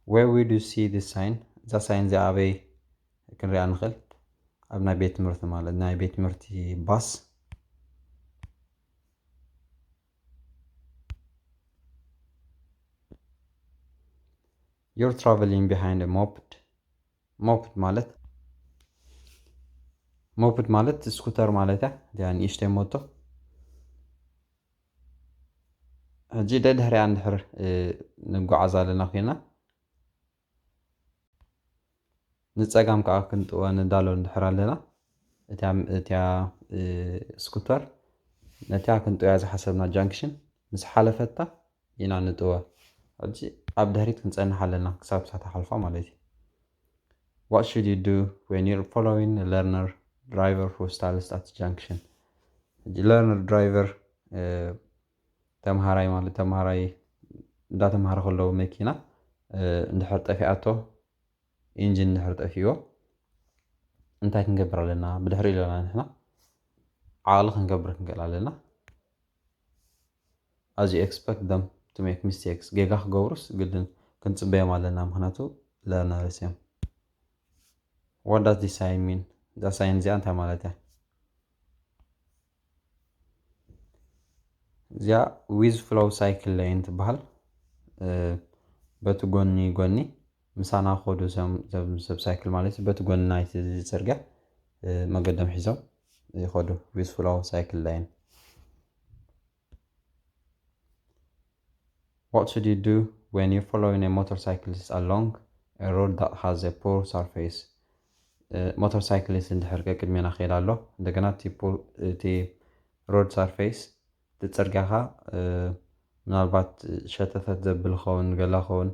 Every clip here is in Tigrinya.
Where would you see this sign? እዛ ሳይን እዚኣ ኣበይ ክንሪኣ ንኽእል? ኣብ ናይ ቤት ትምህርቲ ማለት ናይ ቤት ትምህርቲ ባስ። You're traveling behind a moped. Moped ማለት moped ማለት ስኩተር ማለት እያ። እዚኣ ንእሽተይ ሞቶ። ሕጂ ደድሕሪኣ እንድሕር ንጓዓዝ ኣለና ኮይና ንፀጋም ከዓ ክንጥወ ንዳሎ እንድሕር ኣለና እቲያ ስኩተር ነቲያ ክንጥያ ዝሓሰብና ጃንክሽን ምስ ሓለፈታ ኢና ንጥወ። ሕጂ ኣብ ድሕሪት ክንፀንሕ ኣለና ክሳብ ሳታ ሓልፋ ማለት እዩ። What should you do when you're following a learner driver who stalls at junction? ሕጂ learner driver ተምሃራይ ማለት ተምሃራይ እንዳተምሃረ ከለዉ መኪና እንድሕር ጠፊኣቶ ኢንጂን እንድሕር ጠፊእዎ እንታይ ክንገብር ኣለና? ብድሕሪ ኣለና ንሕና ዓቕሊ ክንገብር ክንክእል ኣለና። As you expect them to make mistakes, ጌጋ ክገብሩስ ግድን ክንፅበዮም ኣለና፣ ምክንያቱ learners እዮም። What does this sign mean? እዛ ሳይን እዚኣ እንታይ ማለት እያ? እዚኣ with flow cycle lane ትበሃል። በቲ ጎኒ ጎኒ ምሳና ክኸዱ ሰብ ሳይክል ማለት እዩ። በቲ ጎኒ ናይቲ ጽርግያ መገዶም ሒዞም ይኸዱ with flow cycle lane። What should you do when you're following a motorcyclist along a road that has a poor surface? ሞተርሳይክሊስት እንድሕር ቀቅድሜና ክሄድ ኣሎ እንደገና እቲ road surface እቲ ጽርግያኻ ምናልባት ሸተተት ዘብል ኸውን ገላ ኸውን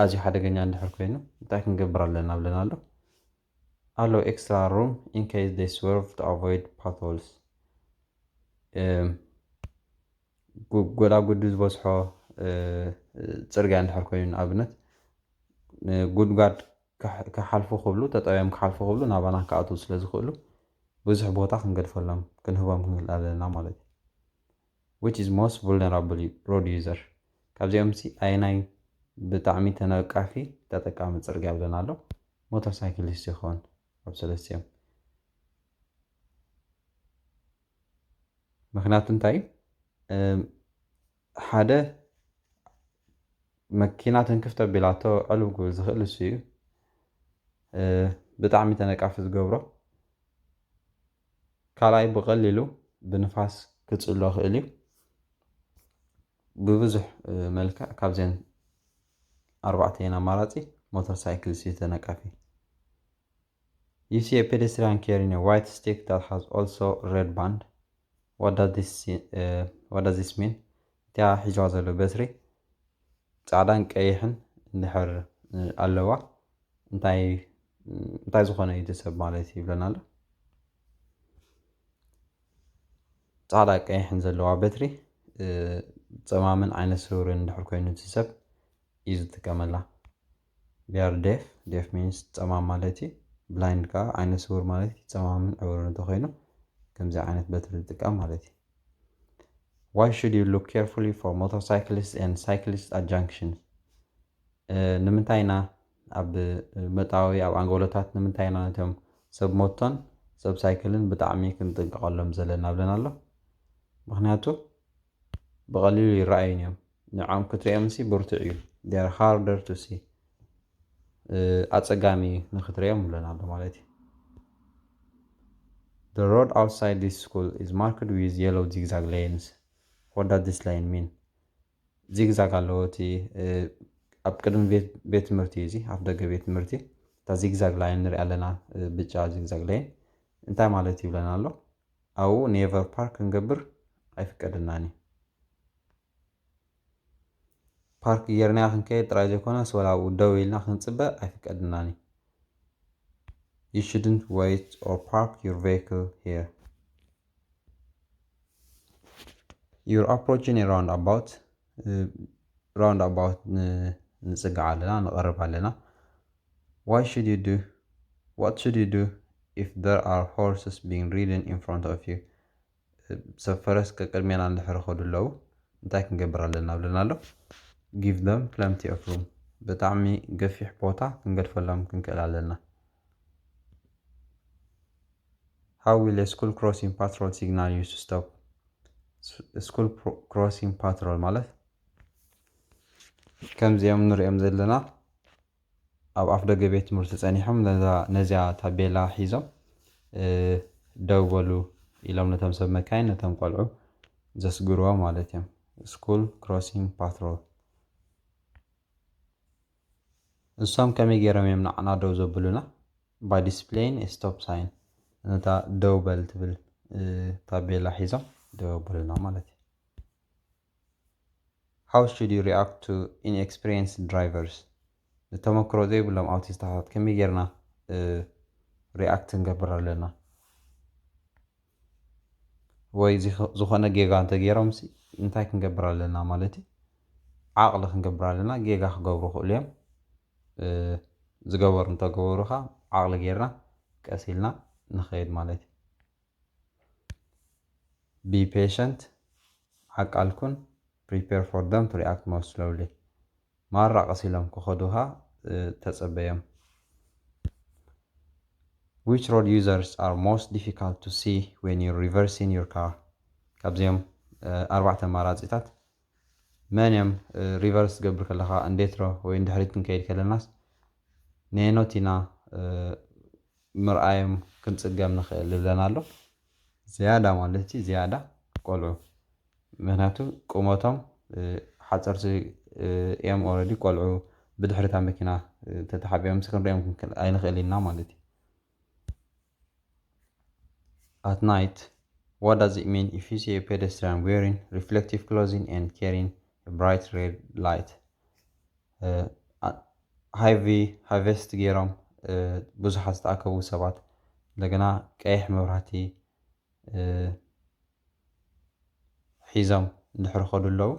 ኣዝዩ ሓደገኛ እንድሕር ኮይኑ እንታይ ክንገብር ኣለና ብለና ኣሎ ኣሎ extra room in case they swerve to avoid potholes። ጎዳጉዲ ዝበዝሖ ፅርግያ እንድሕር ኮይኑ ንኣብነት ጉድጓድ ክሓልፉ ክብሉ ተጠውዮም ክሓልፉ ክብሉ ናባና ክኣትዉ ስለ ዝኽእሉ ብዙሕ ቦታ ክንገድፈሎም ክንህቦም ክንክእል ኣለና ማለት እዩ። Which is most vulnerable road user? ካብዚኦም ሲ ኣየናይ ብጣዕሚ ተነቃፊ ተጠቃሚ ፅርግያ ብለና ኣሎ? ሞተር ሳይክሊስት ይኸውን ኣብ ሰለስቲኦም። ምክንያቱ እንታይ ሓደ መኪና ትንክፍ ተቢላቶ ዕልብ ክብል ዝኽእል እሱ እዩ። ብጣዕሚ ተነቃፊ ዝገብሮ ካልኣይ ብቐሊሉ ብንፋስ ክጽሎ ክእል እዩ። ብብዙሕ መልክዕ ካብዘን ኣርባዕተን ኣማራጺ ሞተር ሳይክል ሲ ተነቃፊ። You see a pedestrian carrying a white stick that has also red band. What does this, uh, what does this mean? እቲያ ሒዝዋ ዘሎ በትሪ ፃዕዳን ቀይሕን እንድሕር ኣለዋ እንታይ እንታይ ዝኾነ እዩ ሰብ ማለት ይብለና ኣሎ። ፃዕዳ ቀይሕን ዘለዋ በትሪ ፀማምን ዓይነ ስውርን እንድሕር ኮይኑ እቲ ሰብ እዩ ዝጥቀመላ። They are deaf. Deaf means ፀማም ማለት እዩ። Blind ከዓ ዓይነ ስውር ማለት እዩ። ፀማምን ዕውርን እንተኮይኑ ከምዚ ዓይነት በትሪ ዝጥቀም ማለት እዩ። Why should you look carefully for motorcyclists and cyclists at junctions? ንምንታይ ኢና ኣብ መእታዊ ኣብ ኣንጎሎታት ንምንታይ ኢና ነቶም ሰብ ሞቶን ሰብ ሳይክልን ብጣዕሚ ክንጥንቀቐሎም ዘለና ብለና ኣሎ። ምክንያቱ ብቐሊሉ ይረኣዩን እዮም። ንዖም ክትሪኦም ሲ ብርቱዕ እዩ። They are harder to see. ኣፀጋሚ ንክትሪኦም ብለና ኣሎ ማለት እዩ። The road outside this school is marked with yellow zigzag lanes. What does this line mean? ዚግዛግ ኣለዎ እቲ ኣብ ቅድሚ ቤት ትምህርቲ እዩ እዚ ኣፍ ደገ ቤት ትምህርቲ እታ ዚግዛግ ላይን ንሪኣ ኣለና ብጫ ዚግዛግ ላይን እንታይ ማለት ይብለና ኣሎ ኣብኡ never park ክንገብር ኣይፍቀደናን እዩ ፓርክ ጌርና ክንከይድ ጥራይ ዘይኮነስ ወላ ኣብኡ ደው ኢልና ክንፅበ ኣይፍቀደናን እዩ You shouldn't wait or park your vehicle here You're approaching a roundabout. Roundabout ንጽጋዕ ኣለና ንቐርብ ኣለና. Why should you do? What should you do if there are horses being ridden in front of you? ሰብ ፈረስ ቅድሜና እንድሕር ኸዱ ኣለዉ እንታይ ክንገብር ኣለና ብለና ኣሎ give them plenty of room ብጣዕሚ ገፊሕ ቦታ ክንገድፈሎም ክንክእል ኣለና። How will a school crossing patrol signal you to stop? School crossing patrol ማለት ከምዚኦም ንሪኦም ዘለና ኣብ ኣፍ ደገ ቤት ትምህርቲ ጸኒሖም ነዚያ ታቤላ ሒዞም ደው በሉ ኢሎም ነቶም ሰብ መካይን ነቶም ቆልዑ ዘስግርዎም ማለት እዮም። School crossing patrol። እሶም ከመይ ገይሮም እዮም ንዓና ደው ዘብሉና? By displaying stop sign፣ ነታ ደው በል ትብል ታቤላ ሒዞም ደው የብሉና ማለት እዩ። How should you react to inexperienced drivers? ንተመክሮ ዘይብሎም ኣውቲስታታት ከመይ ጌርና ሪኣክት ክንገብር ኣለና? ወይ ዝኾነ ጌጋ እንተገይሮም እንታይ ክንገብር ኣለና ማለት እዩ? ዓቕሊ ክንገብር ኣለና። ጌጋ ክገብሩ ክእሉ እዮም። ዝገበሩ እንተገበሩ ከዓ ዓቕሊ ጌርና ቀስ ኢልና ንኸይድ ማለት እዩ። Be patient፣ ዓቃልኩን prepare for them to react more slowly። ማራ ቀስ ኢሎም ክኸዱኻ ተጸበዮም። Which road users are most difficult to see when you're reversing your car? ካብዚኦም ኣርባዕተ ኣማራጺታት መን እዮም ሪቨርስ ትገብር ከለኻ እንዴትሮ ወይ እንድሕሪት ክንከይድ ከለናስ ነየኖት ኢና ምርኣዮም ክንጽገም ንኽእል ይብለና ኣሎ። ዝያዳ ማለት እዩ ዝያዳ ቆልዑ፣ ምክንያቱ ቁመቶም ሓፀርቲ እዮም። ኦረዲ ቆልዑ ብድሕሪታ መኪና ተተሓቢኦም ምስ ክንሪኦም ኣይንኽእል ኢና ማለት እዩ። At night, what does it mean if you see a pedestrian wearing reflective clothing and carrying a bright red light? ሃይቪ ሃይቨስት ገይሮም ብዙሓት ዝተኣከቡ ሰባት እንደገና ቀይሕ መብራህቲ ሒዞም እንድሕር ኸዱ ኣለዉ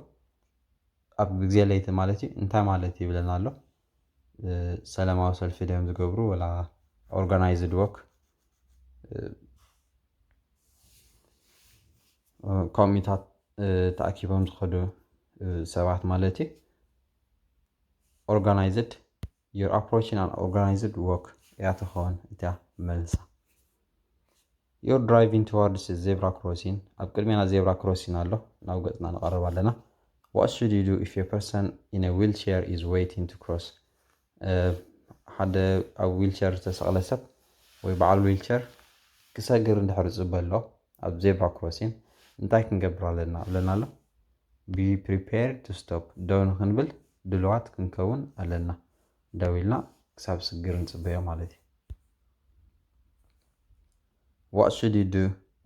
ኣብ ግዜ ለይቲ ማለት እዩ። እንታይ ማለት ይብለና ኣሎ? ሰላማዊ ሰልፊ ድዮም ዝገብሩ ወላ ኦርጋናይዝድ ወክ? ኮሚታት ተኣኪቦም ዝኸዱ ሰባት ማለት እዩ። Organized, you're approaching an organized walk እያ ትኸውን እቲያ መልሳ። You're driving towards zebra crossing፣ ኣብ ቅድሜና ዜብራ ክሮሲን ኣሎ፣ ናብ ገጽና ንቐርብ ኣለና። What should you do if a person in a wheelchair is waiting to cross? ሓደ ኣብ ዊልቸር ዝተሰቕለ ሰብ ወይ በዓል ዊልቸር ክሰግር እንድሕር ዝጽበ ኣሎ ኣብ ዜብራ ክሮሲን እንታይ ክንገብር ኣለና ኣለና ኣሎ? Be prepared to stop፣ ደው ንክንብል ድልዋት ክንከውን ኣለና። ደው ኢልና ክሳብ ስግር ንጽበዮ ማለት እዩ። What should you do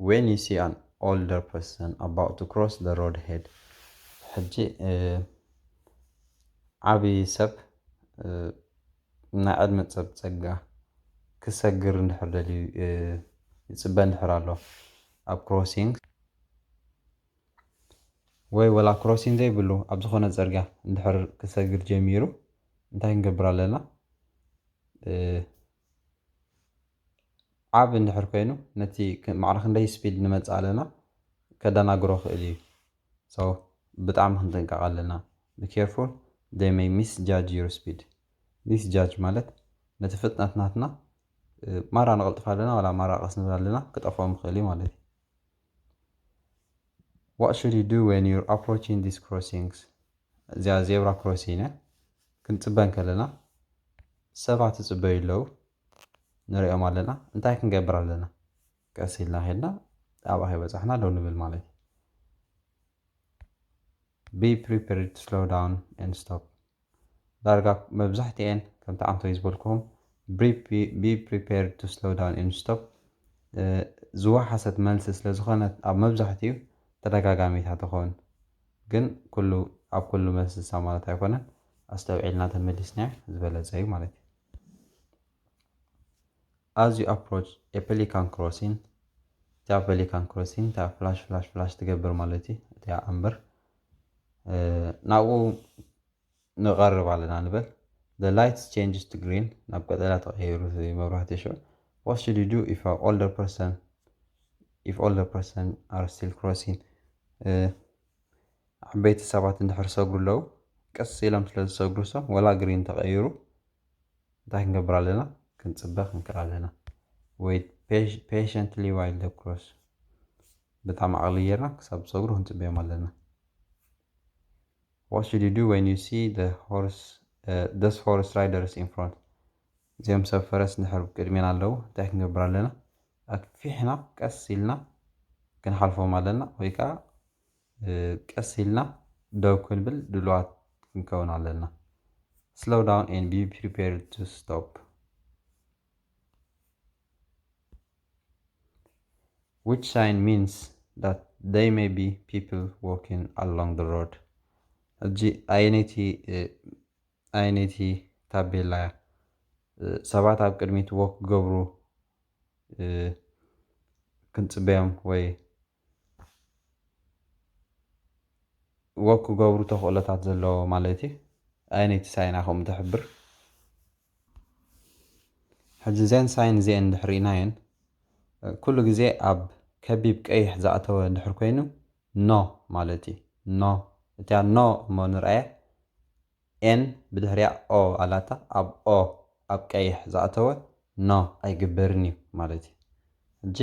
when you see an older person about to cross the road ahead? ሕጂ ዓብዪ ሰብ ናይ ዕድመ ሰብ ጸጋ ክሰግር እንድሕር ደልዩ ይጽበ እንድሕር ኣሎ ኣብ ክሮሲንግ ወይ ወላ ክሮሲን ዘይብሉ ኣብ ዝኾነ ጽርግያ እንድሕር ክሰግር ጀሚሩ እንታይ ክንገብር ኣለና? ዓቢ እንድሕር ኮይኑ ነቲ ማዕረ ክንደይ ስፒድ ንመጽእ ኣለና ከደናግሮ ክእል እዩ። So ብጣዕሚ ክንጥንቀቕ ኣለና። Be careful, they may misjudge your speed። Misjudge ማለት ነቲ ፍጥነት ናትና ማራ ንቐልጥፍ ኣለና ዋላ ማራ ቀስ ንብል ኣለና ክጠፍኦም ይኽእል እዩ ማለት እዩ። What should you do when you're approaching these crossings? እዚኣ ዜብራ ክሮሲን እያ። ክንጽበ እንከለና ሰባት ይጽበዩ ኣለዉ ንሪኦም ኣለና። እንታይ ክንገብር ኣለና? ቀስ ኢልና ኸድና ኣብኣ ከይበጻሕና ደው ንብል ማለት እዩ። Be prepared to slow down and stop። ዳርጋ መብዛሕትኤን ከምቲ ዓንቶይ ዝበልኩኹም be prepared to slow down and stop ዝወሓሰት መልሲ ስለ ዝኾነት ኣብ መብዛሕትኡ ተደጋጋሚታ ትኸውን። ግን ኩሉ ኣብ ኩሉ መልሲ እሳ ማለት ኣይኮነን። ኣስተውዒልና ተመሊስናዮ ዝበለጸ እዩ ማለት እዩ። As you approach a pelican crossing፣ እቲኣ ፔሊካን ክሮሲን እቲኣ ፍላሽ ፍላሽ ፍላሽ ትገብር ማለት እዩ። እቲኣ ኣምበር ናብኡ ንቐርብ ኣለና ንበል። The light changes to green፣ ናብ ቀጠልያ ተቐይሩ መብራህቲ ሽዑ። What should you do if an older person if older person are still crossing? ዓበይቲ ሰባት እንድሕር ሰግሩ ኣለዉ ቀስ ኢሎም ስለ ዝሰግሩ፣ እሶም ወላ ግሪን ተቐይሩ እንታይ ክንገብር ኣለና? ክንጽበ ክንክእል ኣለና። Wait patiently while the cross። ብጣዕሚ ዓቕሊ ጌርና ክሳብ ዝሰግሩ ክንጽበዮም ኣለና። What should you do when you see the horse, uh, those horse riders in front? እዚኦም ሰብ ፈረስ ንድሕር ቅድሜና ኣለዉ። እንታይ ክንገብር ኣለና? ኣክፊሕና ቀስ ኢልና ክንሓልፎም ኣለና፣ ወይ ከዓ ቀስ ኢልና ደው ክንብል ድሉዋት ክንከውን ኣለና። Slow down and be prepared to stop. Which sign means that they may be people walking along the road? ሕጂ ኣየነይቲ ኣየነይቲ ታቤላ እያ ሰባት ኣብ ቅድሚት ወክ ክገብሩ ክንፅበዮም ወይ ወክ ክገብሩ ተኽእሎታት ዘለዎ ማለት እዩ። ኣየነይቲ ሳይን ከምኡ ትሕብር? ሕጂ እዘን ሳይን እዚአን እንድሕር ርኢናየን ኩሉ ግዜ ኣብ ከቢብ ቀይሕ ዝኣተወ እንድሕር ኮይኑ ኖ ማለት እዩ። ኖ እቲያ ኖ እሞ ንርኣየ ኤን ብድሕሪያ ኦ ኣላታ ኣብ ኦ ኣብ ቀይሕ ዝኣተወ ኖ ኣይግበርን እዩ ማለት እዩ። ሕጂ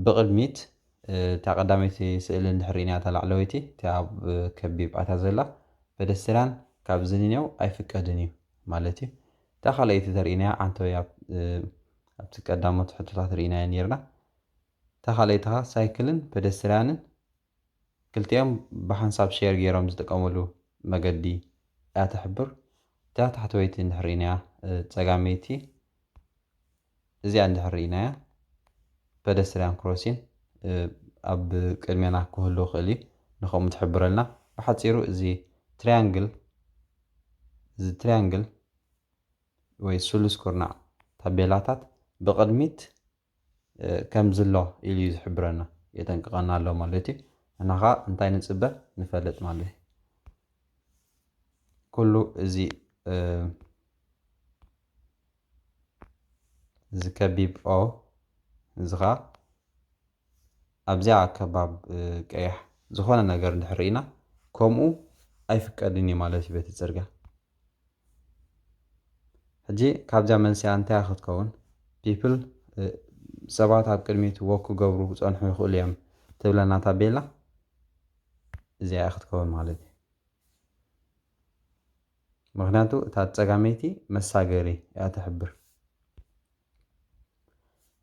ብቕድሚት እታ ቀዳመይቲ ስእሊ እንድሕር ርኢናያ እታ ላዕለወይቲ እቲኣ ኣብ ከቢብ ኣታ ዘላ ፔደስትርያን ካብዚ ንኔው ኣይፍቀድን እዩ ማለት እዩ። እታ ካልኣይቲ ተርእናያ ዓንተወይ ኣብቲ ቀዳሞት ሕቶታት ርኢናዮ ነርና። እታ ካልኣይቲ ኸዓ ሳይክልን ፔደስትርያንን ክልቲኦም ብሓንሳብ ሼር ገይሮም ዝጥቀምሉ መገዲ እያ ትሕብር። እታ ታሕተወይቲ እንድሕር ርኢናያ ጸጋመይቲ እዚኣ እንድሕር ርኢናያ ፔደስትርያን ክሮሲን ኣብ ቅድሜና ክህሉ ይኽእል እዩ። ንኸምኡ ትሕብረልና። ብሓፂሩ እዚ ትሪያንግል እዚ ትሪያንግል ወይ ስሉስ ኩርናዕ ታቤላታት ብቕድሚት ከም ዝሎ ኢሉ እዩ ዝሕብረና፣ የጠንቅቐና ኣሎ ማለት እዩ። እና ኸዓ እንታይ ንፅበ ንፈልጥ ማለት እዩ። ኩሉ እዚ እዚ ከቢብ ኦ እዚ ኸዓ ኣብዚኣ ከባብ ቀያሕ ዝኾነ ነገር እንድሕር ርኢና ከምኡ ኣይፍቀድን እዩ ማለት እዩ በቲ ፅርግያ። ሕጂ ካብዚኣ መንስያ እንታይ ክትከውን people ሰባት ኣብ ቅድሚት ወክ ክገብሩ ክፀንሑ ይኽእሉ እዮም ትብለና ታቤላ እዚኣ ክትከውን ማለት እዩ። ምክንያቱ እታ ፀጋመይቲ መሳገሪ እያ ትሕብር።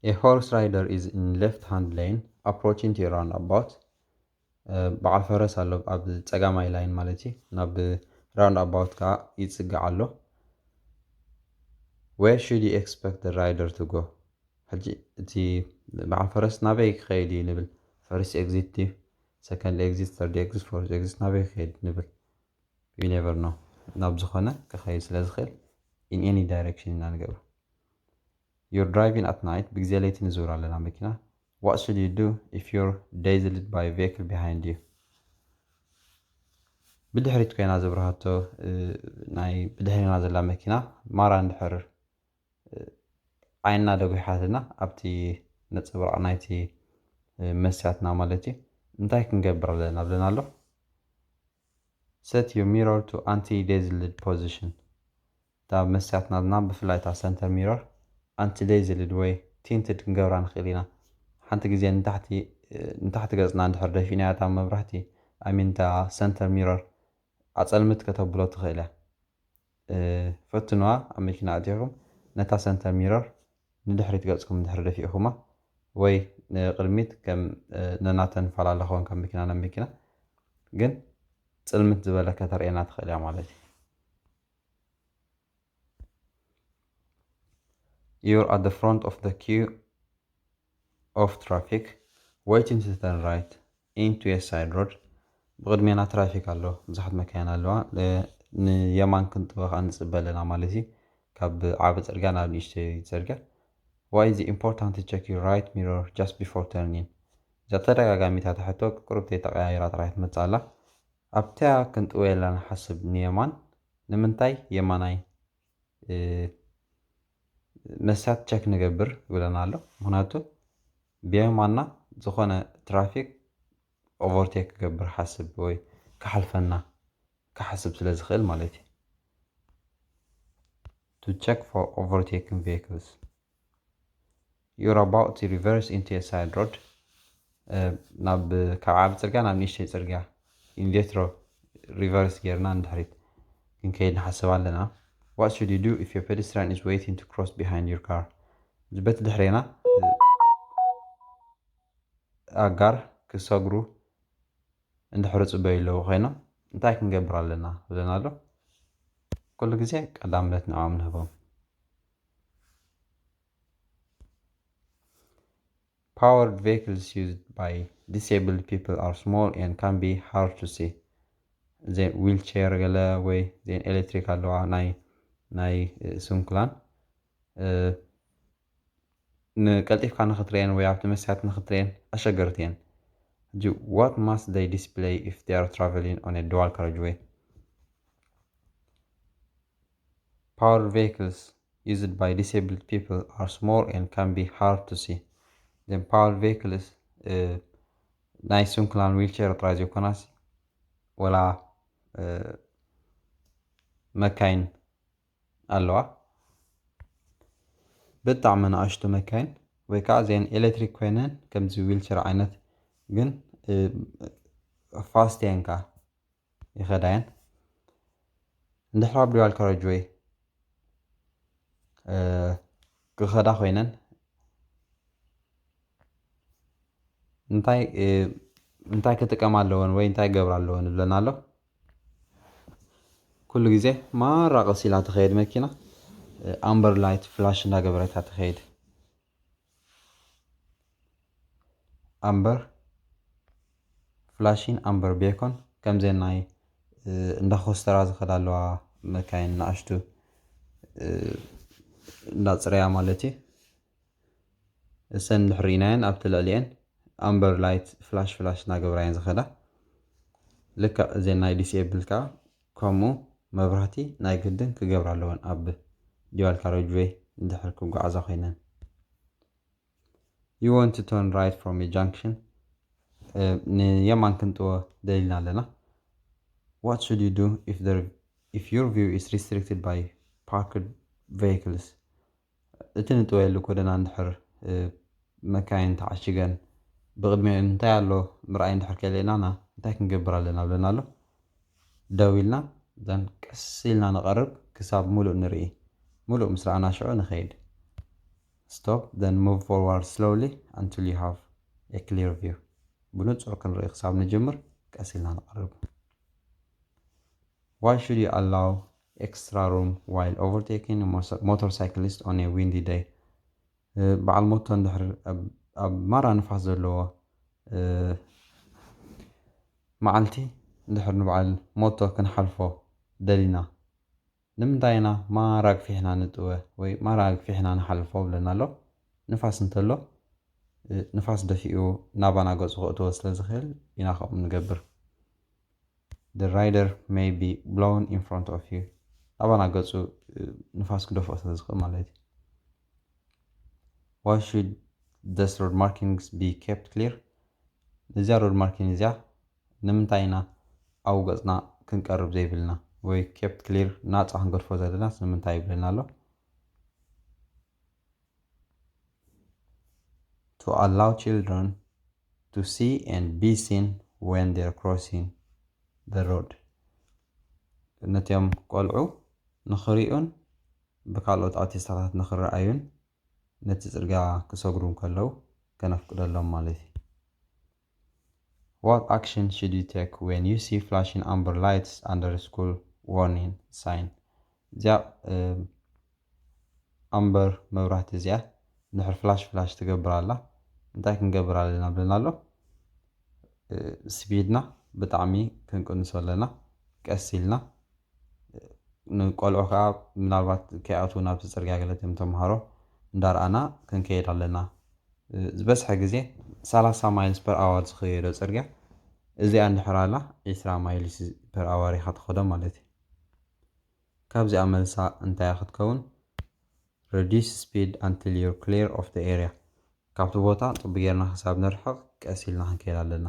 A horse rider is in left hand lane approaching to a roundabout. በዓል ፈረስ ኣሎ ኣብ ፀጋማይ ላይን ማለት እዩ። ናብ ራውንድ ኣባውት ከዓ ይፅጋዕ ኣሎ። Where should you expect the rider to go? ሕጂ እቲ በዓል ፈረስ ናበይ ክኸይድ እዩ ንብል? ፈርስት ኤግዚት ድዩ? ሰከንድ ኤግዚት፣ ሰርድ ኤግዚት፣ ፎርዝ ኤግዚት ናበይ ክኸይድ ንብል? You never know። ናብ ዝኾነ ክኸይድ ስለ ዝኽእል in any direction ኢና ንገብሮ። You're driving at night፣ ብግዜ ለይቲ ንዝውር ኣለና መኪና። What should you do if you're dazzled by a vehicle behind you? ብድሕሪት ኮይና ዘብርሃቶ ናይ ብድሕሪና ዘላ መኪና ማራ እንድሕር ዓይና ደጒሓትና ኣብቲ ነፀብራቕ ናይቲ መስትያትና ማለት እዩ እንታይ ክንገብር ኣለና ብለና ኣሎ። Set your mirror to anti-dazzled position። እታ መስትያት ናትና ብፍላይ እታ ሰንተር ሚረር ኣንቲ ዴዝልድ ወይ ቲንትድ ክንገብራ ንኽእል ኢና። ሓንቲ ግዜ ንታሕቲ ንታሕቲ ገጽና እንድሕር ደፊእናያ እታ መብራህቲ ኣይ ሚን እታ ሰንተር ሚረር ኣጸልምት ከተብሎ ትኽእል እያ። ፈትንዋ ኣብ መኪና ኣእቲኹም ነታ ሰንተር ሚረር ንድሕሪት ገጽኩም እንድሕር ደፊእኹማ ወይ ንቕድሚት ከም ነናተን ፈላለ ክኸውን ካብ መኪና ናብ መኪና ግን ጽልምት ዝበለ ከተርእየና ትኽእል እያ ማለት እዩ። You're at the front of the queue of traffic waiting to turn right into a side road. ብቕድሜና ትራፊክ ኣሎ፣ ብዙሓት መካይን ኣለዋ። ንየማን ክንጥበ ከዓ ንፅበ ኣለና ማለት እዩ። ካብ ዓቢ ፅርግያ ናብ ንእሽተይ ፅርግያ። Why is it important to check your right mirror just before turning? እዛ ተደጋጋሚታ ሕቶ ቁሩብ ተይተቐያይራ ጥራይ ትመፅእ ኣላ። ኣብታ ክንጥወየላ ንሓስብ ንየማን ንምንታይ የማናይ መስትያት ቸክ ንገብር ይብለና ኣሎ። ምክንያቱ ብየማና ዝኾነ ትራፊክ ኦቨርቴክ ክገብር ሓስብ ወይ ክሓልፈና ክሓስብ ስለ ዝኽእል ማለት እዩ። To check for overtaking vehicles. You're about to reverse into a side road. ናብ ካብ ዓቢ ጽርግያ ናብ ንእሽተይ ጽርግያ in vitro reverse ጌርና ንድሕሪት ክንከይድ ንሓስብ ኣለና። What should you do if your pedestrian is waiting to cross behind your car? በቲ ድሕሬና ኣጋር ክሰግሩ እንድሕሪ ጽበዩ ኣለዉ ኮይኖም እንታይ ክንገብር ኣለና ብለና ኣሎ። ኩሉ ግዜ ቀዳምነት ንዕኦም ንህቦም። Powered vehicles used by disabled people are small and can be hard to see. ዘን wheelchair ገለ ወይ ዘን ኤሌክትሪክ ኣለዋ ናይ ናይ ስንኩላን ንቀልጢፍካ ንክትሪኤን ወይ ኣብቲ መስትያት ንክትሪኤን ኣሸገርቲ እየን። ሕጂ what must they display if they are traveling on a dual carriageway? Powered vehicles used by disabled people are small and can be hard to see. Then powered vehicles uh, ናይ ስንኩላን wheelchair ጥራይ ዘይኮናስ ወላ መካይን ኣለዋ። ብጣዕሚ ንኣሽቱ መካይን ወይ ከዓ እዚአን ኤሌክትሪክ ኮይነን ከምዚ wheelchair ዓይነት ግን fast እየን ከዓ ይኸዳየን እንድሕር ኣብ dual carriageway ክኸዳ ኮይነን እንታይ እንታይ ክጥቀማ ኣለወን ወይ እንታይ ገብራ ኣለወን ይብለና ኣሎ። ኩሉ ግዜ ማራ ቀስ ኢላ ትኸይድ መኪና ኣምበር ላይት ፍላሽ እንዳገበረታ ትኸይድ። ኣምበር ፍላሽን ኣምበር ቤኮን ከምዘን ናይ እንዳ ኮስተራ ዝኸዳ ኣለዋ መካይን ንኣሽቱ እንዳፅረያ ማለት እዩ። እሰን እንድሕር ርኢናየን ኣብቲ ልዕሊኤን ኣምበር ላይት ፍላሽ ፍላሽ እናገብራየን ዝኸዳ። ልክዕ እዘን ናይ ዲስኤብል ከዓ ከምኡ መብራህቲ ናይ ግድን ክገብራ ኣለወን ኣብ dual carriageway እንድሕር ክጓዓዛ ኮይነን። You want to turn right from a junction. ንየማን ክንጥወ ደሊልና ኣለና። What should you do if, there, if your view is restricted by parked vehicles? እቲ ንጥወየሉ ጎደና እንድሕር መካይን ተዓሽገን ብቕድሚኡ እንታይ ኣሎ ምርኣይ እንድሕር ከለናና እንታይ ክንገብር ኣለና ብለና ኣሎ። ደው ኢልና ዘን ቀስ ኢልና ንቐርብ ክሳብ ሙሉእ ንርኢ። ሙሉእ ምስ ረኣና ሽዑ ንኸይድ። Stop, then move forward slowly until you have a clear view. ብንጹር ክንርኢ ክሳብ ንጅምር ቀስ ኢልና ንቐርብ። Why should you allow extra room while overtaking a motorcyclist on a windy day? በዓል ሞቶ እንድሕር ኣብ ማራ ንፋስ ዘለዎ መዓልቲ እንድሕር ንበዓል ሞቶ ክንሓልፎ ደሊና ንምንታይ ኢና ማራ ግፊሕና ንጥወ ወይ ማራ ግፊሕና ንሓልፎ ብለና ኣሎ። ንፋስ እንተሎ ንፋስ ደፊኡ ናባና ገጹ ክእትዎ ስለ ዝኽእል ኢና ከምኡ ንገብር። The rider may be blown in front of you. ናባና ገጹ ንፋስ ክደፍኦ ስለ ዝኽእል ማለት እዩ። Why should this road markings be kept clear? ነዚኣ ሮድ ማርኪንግ እዚኣ ንምንታይ ኢና ኣብ ገጽና ክንቀርብ ዘይብልና ወይ kept clear ናጻ ክንገድፎ ዘለናስ ንምንታይ ይብለና ኣሎ? To allow children to see and be seen when they're crossing the road. ነቲኦም ቆልዑ ንኽሪኡን ብካልኦት ኣውቲስታታት ንኽረኣዩን ነቲ ጽርግያ ክሰግሩ እንከለዉ ከነፍቅደሎም ማለት እዩ። What action should you take when you see flashing amber lights under a school warning sign? እዚኣ ኣምበር መብራህቲ እዚኣ እንድሕር ፍላሽ ፍላሽ ትገብር ኣላ እንታይ ክንገብር ኣለና ብለና ኣሎ። ስፒድና ብጣዕሚ ክንቅንሶ ኣለና። ቀስ ኢልና ንቆልዑ ከዓ ምናልባት ከይኣትዉ ናብቲ ፅርግያ ገለ እቶም ተምሃሮ እንዳረኣና ክንከይድ ኣለና። ዝበዝሐ ግዜ ሰላሳ miles per hour ዝኸየዶ ፅርግያ እዚኣ እንድሕር ኣላ ዒስራ miles per hour ኢኻ ትኸዶ ማለት እዩ። ካብዚኣ መልሳ እንታይ ክትከውን? Reduce speed until you're clear of the area። ካብቲ ቦታ ጥቡ ጌርና ክሳብ ንርሕቕ ቀስ ኢልና ክንከይድ ኣለና።